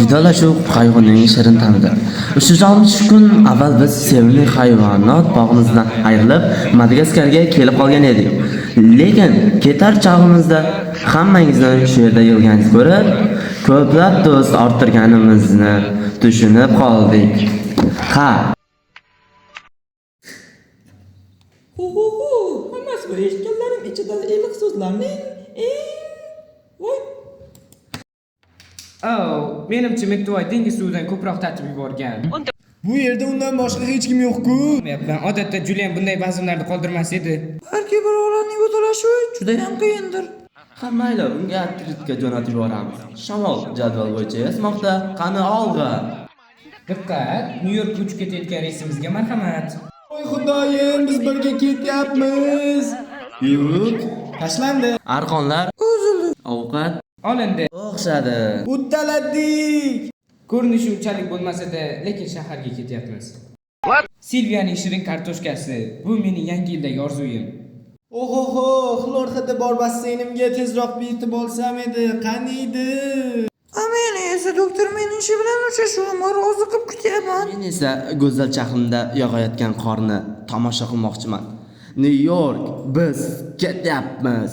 Vidolashuv qayg'uning shirin ta'midir. 360 kun avval biz sevimli hayvonot bog'imizdan ayrilib, Madagaskarga kelib qolgan edik. Lekin ketar chog'imizda hammangizni shu yerda yig'ilganingizni ko'rib, ko'plab do'st orttirganimizni tushunib qoldik. Ha, Hu hu hu, hammasi bu eshitganlarim ichida iliq so'zlarning eng voy. Oh, menimcha Mittivoy dengiz suvidan ko'proq tatib yuborgan. Bu yerda undan boshqa hech kim yo'q-ku. Bilmayapman, odatda Julian bunday bazmlarni qoldirmas edi. Balki birovlarning vidolashuvi judayam qiyindir. Ha mayli, unga открытка jo'natib yuboramiz. Shamol jadval bo'yicha esmoqda. Qani olg'a. Diqqat, Nyu-Yorkka uchib ketayotgan reysimizga marhamat. Voy xudoyim, biz birga ketyapmiz. Yuk tashlandi. Arqonlar Uzildi. Ovqat Olindi. o'xshadi. Uddaladik. Ko'rinishi unchalik bo'lmasa-da, lekin shaharga ketyapmiz. Silviyaning shirin kartoshkasi. Bu mening yangi yildagi orzuyim. Ohoho, xlor hidi bor basseynimga tezroq yetib olsam edi. Qaniydi? A meni esa doktor Menishi bilan uchrashuvim bor, orziqib kutyapman. Men esa go'zal shahrimda yog'ayotgan qorni tomosha qilmoqchiman. Nyu-York, biz ketyapmiz.